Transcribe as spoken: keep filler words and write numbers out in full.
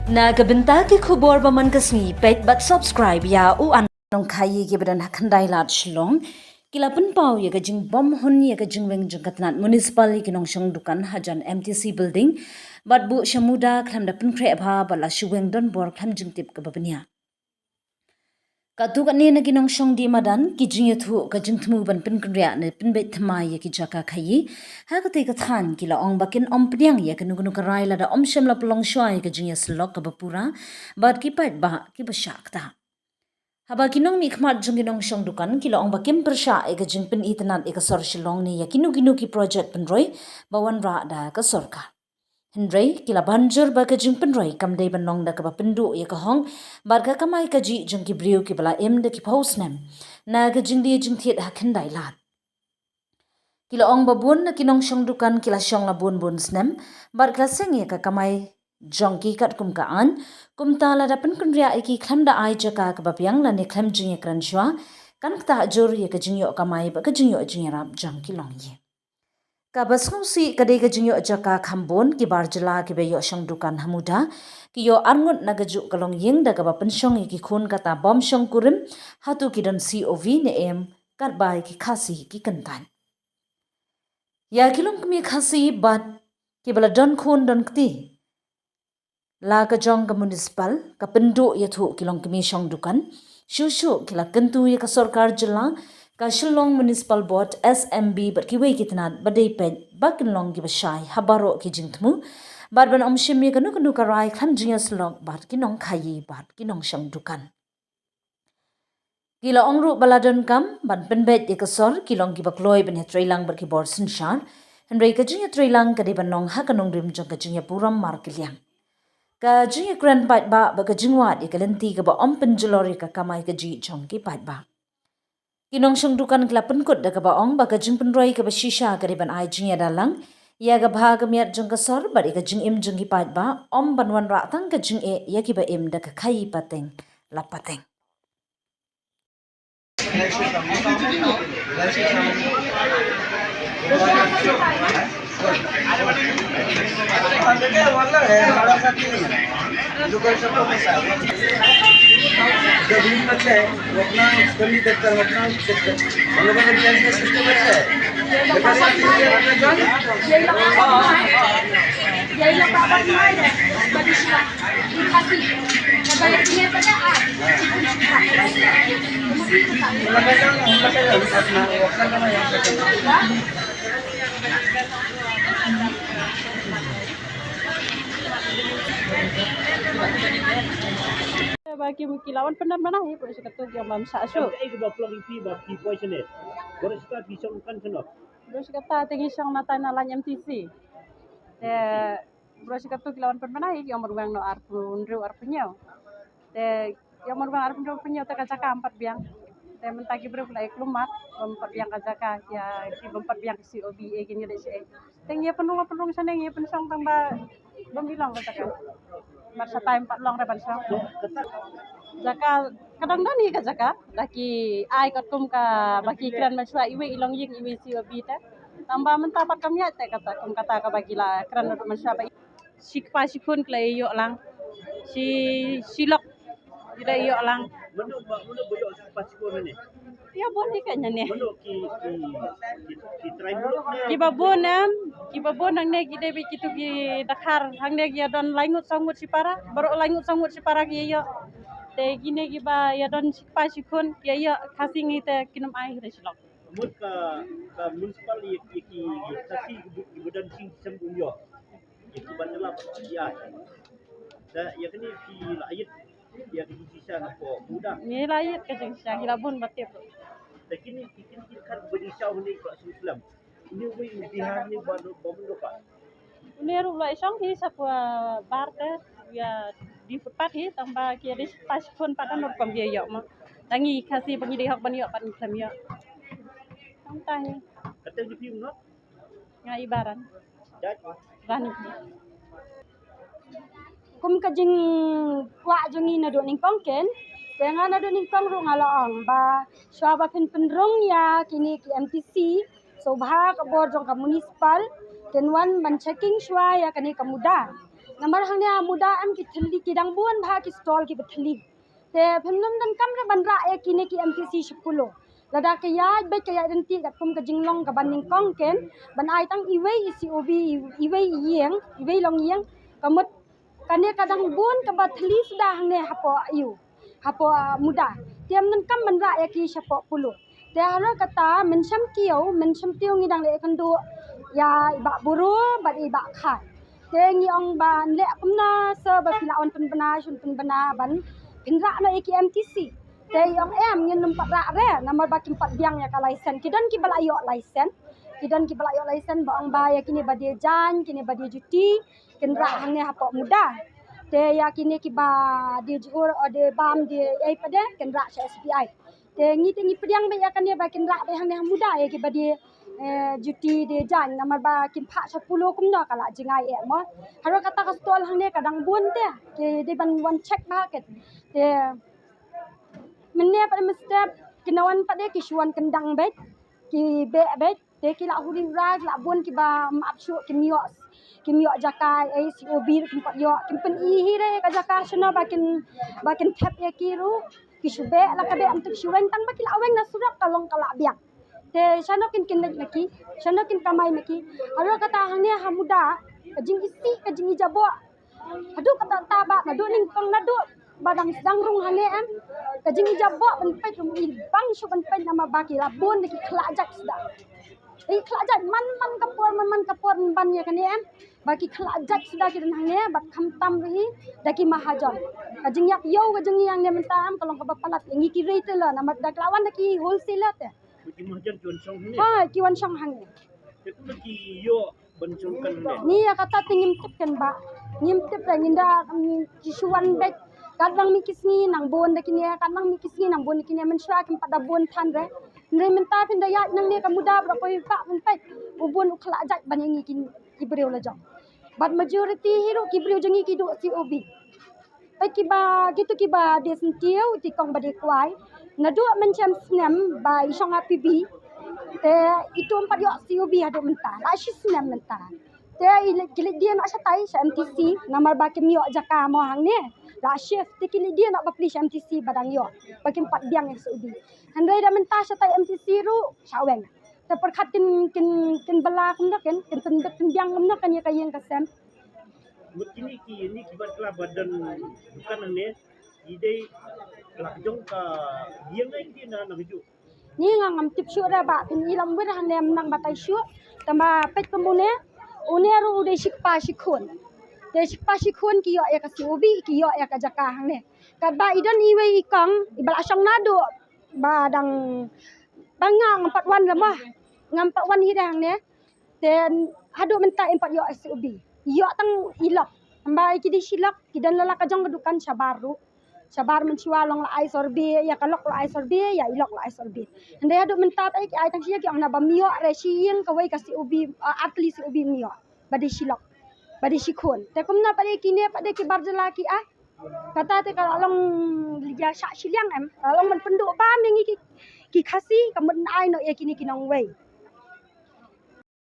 Na ka bynta ki khubor ba man ka sngi, peit bad subscribe ïa u an. Nongkhaii kiba don ha Khyndai Lad Shillong ki la pynpaw ïa ka jingbymhun ïa ka jingweng jong ka tnat municipal ïa ki nongshong dukan hajan M T C building bad buh sha muda khlem da pynkhreh bha bad la shu weng donbor khlem jingtip kaba bniah. Katto katne na ki nongshong dih madan ki jingïathuh ka jingthmu ban pynkynriah ne pynbeit thymmai ïa ki jaka khaii ha katei ka thaiñ ki la ong ba kin ym pdiang ïa kano kano ka rai lada ym shym la pynlong shuwa ïa ka jingïasyllok kaba pura bad ki paidbah kiba shah ktah. Haba ki nongmihkhmat jong ki nongshong dukan ki la ong ba kim pyrshah ïa ka jingpynitynnad ïa ka sor Shillong ne ïa kino kino ki projek pynroi ba wanrah da ka sorkar. Hynrei ki la ban jur ba ka jingpynroi kam dei ban long da kaba pynduh ïa ka hok bad ka kamai kajih jong ki briew kiba la im da ki phew snem na ka jingdie jingthied ha Khyndai Lad. Ki la ong ba bun na ki nongshong dukan ki la shong la bun bun snem bad ki la seng ïa ka kamai jong ki katkum ka aiñ, kumta lada pynkynriah ïa ki khlem da ai jaka kaba biang lane khlem jingïakren shuwa kan ktah jur ïa ka jingïoh kamai bad ka jingïoh jingïarap jong ki longïing. Kaba sngewsih ka dei ka jingïoh jaka kham bun ki bar jylla kiba ïoh shong dukan ha muda ki ïoh arngut na kajuh ka longïing da kaba pynshong ïa ki khun kata bym shong kurim hato ki don C O V ne em katba ïa ki Khasi ki kyntait. Ïa ki longkmie Khasi bad kiba la don khun don kti la ka jong ka municipal ka pynduh ïathuh ki longkmie shong dukan shuh shuh ki la kyntu ïa ka sorkar jylla, ka Shillong Municipal Board, S M B bad kiwei ki tnat ba dei peit ba kin long kiba shai ha baroh ki jingthmu bad ban ym shim ïa kano kano ka rai khlem jingïasyllok bad ki nongkhaii bad ki nongshong dukan. Ki la ong ruh ba la donkam ban pynbeit ïa ka sor ki long kiba kloi ban ïatreilang bad ki bor synshar. Hynrei ka jingïatreilang ka dei ban long ha ka nongrim jong ka jingïaburom markylliang, ka jingïakren paidbah bad ka jingwad ïa ka lynti kaba ym pynjulor ïa ka kamai kajih jong ki paidbah. Ki nongshong dukan ki la pynkut da kaba ong ba ka jingpynroi kaba shisha ka dei ban ai jingïada lang ïa ka bha ka miat jong ka sor bad ïa ka jingim jong ki paidbah, ym ban wanrah tang ka jingeh ïa kiba im da ka khaii pateng la pateng. Ba ki, ki la wan pyndonkam hi, pyrshah katto ki ong ba ym shah shuh. Ei, ba pynlong ïa phi ba phi poi shane. Baroh shi katta phi shong kan shano? Baroh shi katta te ngi shong na tai na lain M T C. Te baroh shi katto ki la wan pyndonkam hi, ki ong ban weng noh arphew hynriew arphew hynñiew. Te ki ong ban weng arphew hynriew arphew hynñiew te ka jaka ym pat biang. Te mynta ki briew ki la ïa kulmar, bym pat biang ka jaka, ïa ki bym pat biang ka C O B, eh, kin ïa dei shi, eh. Te ngi ïa pynrung, pynrung shane ngi ïa pynshong tang ba bym i long ka jaka. Mar shatai ym pat long re ban shong. Jaka ka dang don hi ka jaka, da ki ai katkum ka ba ki kren mynshuwa iwei i longïing iwei C O B te. Tang ba mynta pat kam ïaid te kata kum kata ka ba ki la kren mynshuwa ba shi kpa shi khun ki la ïoh lang. Shi, shi lok ki la ïoh lang. Mano ba, mano ba ïoh shi kpa shi khun hangne? Ïa bun hi ka hangne. Mano ki, ki, ki, ki trai muluk ne? Kiba bun em, kiba bun hangne ki dei beit kito ki dkhar, hangne ki ïa don lai ngut saw ngut shipara, baroh lai ngut saw ngut shipara ki ïoh. Te kine kiba ïa don shi kpa shi khun ki ïoh, Khasi ngi te kin ym ai hi da shi lok. Mut ka, ka municipal ïa, ïa ki Khasi ki bu-, ki budan sing sem um ïoh. Ïa ki ban ïa lap ïa. Da ïa kane ki la ïit ïa ki jingshisha na ko muda. Ngi la ïit ka jingshisha, ngi la bun ba tip. Da kine ki, kine ki khat ba jingshisha une ka sum slam. Une uwei u Bihar ne ba no, ba mun dopa. Une ruh la i shong hi sa pua bar te, ïa di footpath hi, tang ba ki ïa di footpath phone pat dan rukom ïa ïoh ma. Tang ngi Khasi ba ngi dei hok ban ïoh pat ngi khlem ïoh. Tang ta hi. Kata ngi phi um noh? Nga i Baran. Jait? Rani. Kum ka jingkwah jong ngi naduh nyngkong ken, te nga naduh nyngkong ruh nga la ong ba shuwa ba phin pynrung ïa kine ki M T C, sngewbha ka bor jong ka municipal kin wan ban checking shuwa ïa kane ka muda. Namar hangne ha Muda em ki thylli, ki dang bun bha ki stall kiba thylli. Te phin ym donkam re ban rah ïa kine ki M T C sha Polo. Lada ka ïaid beit ka ïaid ryntih katkum ka jinglong kaba nyngkong ken, ban ai tang iwei i C O B, iwei i ïing, iwei longïing, ka mut kane ka dang bun kaba thylli suda hangne hapoh ïew, hapoh Muda. Te ym donkam ban rah ïa ki shapoh Polo. Te halor kata, mynshem tiew, mynshem tiew ngi dang leh kynduh ïa i Bah Buro bad i Bah Khai. Te ngi ong ba leh kumno, sa ba phi lah wan pynbna, shun pynbna ban pynrah noh ïa ki M T C. Te i ong em, ngin ym pat rah re, namar ba kim pat biang ïa ka license. Ki don kiba la ïoh license. Ki don kiba la ïoh license ba ong ba ïa kine ba die jaiñ, kine ba die juti, kin rah hangne hapoh Muda. Te ïa kine kiba die jhur, o die bam, die ei pat de, kin rah sha S B I. Te ngi te ngi pdiang beit ïa kane ba kin rah beit hangne ha Muda ïa kiba die, eh, juti die jaiñ, namar ba kim phah sha Polo kumno ka la jngai eh mo. Halor kata ka stall hangne ka dang bun te, ki dei ban wan check bha ket. Te mynne pat mynstep ki na wan pat de ki shu wan kyndang beit, ki beh beit. Te ki la huri hura, ki la bun kiba map shuh, kim ïoh, kim ïoh jaka, eh, C O B ruh kim pat ïoh, kim pyni hi re ka jaka shano ba kin, ba kin thep ïa ki ruh, ki shu beh la ka beh, ym tip shu weng, tang ba ki la weng na surok ka long ka la biang. Te shano kin kin leit ma ki, shano kin kamai ma ki. Halor kata hangne ha Muda, ka jingisih, ka jingijaboh, haduh katta katta ba, naduh nyngkong, naduh ba dang sdang rung hangne em, ka jingïaboh ban peit ruh i bang shuh ban peit, namar ba ki la bun da ki khlajait suda. Ki khlajait man man ka por, man man ka por ban ïa kane em, ba ki khlajait suda ki don hangne, bad khamtam ruh hi da ki mahajon. Ka jingïap ïew ka jong ngi hangne mynta em ka long kaba palat, ngi ki retailer, namar da ki la wan da ki wholesaler te. Ki mahajon ki wan shong hangne? Ha, ki wan shong hangne. Te kumno ki ïoh ban shong kan hangne? Ni ïa kata te ngim tip ken ba. Ngim tip re, ngin da, mm, ki shu wan beit. Kat nang mih ki sngi nang bun da kine, kat nang mih ki sngi nang bun da kine, mynshuwa kim pat da bun than re. Hynrei mynta phin da ïaid nangne ka Muda ba poi pat phin peit u bun u khlajait ban ïa ngi ki, ki briew la jong. Bad majority hi ruh ki briew jong ngi ki duh C O B. Peit kiba, kito kiba die syntiew, ti kong ba die kwai. Naduh mynshem snem ba i shong ha P B. Te itu ym pat ïoh C O B haduh mynta. La shi snem mynta. Te i leit, ki leit die noh shatai sha M T C, namar ba kim ïoh jaka mo hangne. La shift, te ki leit die noh bapli sha M T C ba dang ïoh, ba kim pat biang ïa C O B. Hynrei da mynta shatai M T C ruh sha weng. Te pyrkhat kin, kin, kin bylla kumno ken, kin pynbit pynbiang kumno ken ïa ka ïing ka sem. Mut kine ki, kine kiba la ba don dukan hangne, ki dei la ka jong ka ïing, ai ki dei na, na kajuh? Ni nga ngam tip shuh re ba, phin i lam wir hangne ym nang batai shuh. Tangba peit kum une, une ruh u dei shi kpa shi khun. Te shi kpa shi khun ki ïoh ïa ka C O B, ki ïoh ïa ka jaka hangne. Katba i don iwei i kong iba la shong naduh ba dang, ba nga ngam pat wan re mo. Ngam pat wan hi re hangne. Te haduh mynta im pat ïoh C O B. Ïoh tang i lok. Tangba ki dei shi lok, ki don la la ka jong ka dukan shabar ruh. Shabar mynshuwa long la ai sor ribia, ïa ka lok la ai sor ribia, ïa i lok la ai sor ribia. Hynrei haduh mynta pat ki ai tang shi, ki ong naba ym ïoh re shi ïing kawei ka C O B, ah, ar tylli C O B ym ïoh. Ba dei shi lok, ba dei shi khun. Te kumno pat ïa kine pat de ki bar jylla ki ai. Kata te ka la long ïa shah shiliang em. Ka la long ban pynduh bam ïa ngi ki, ki Khasi, ka mut ai noh ïa kine ki nongwei.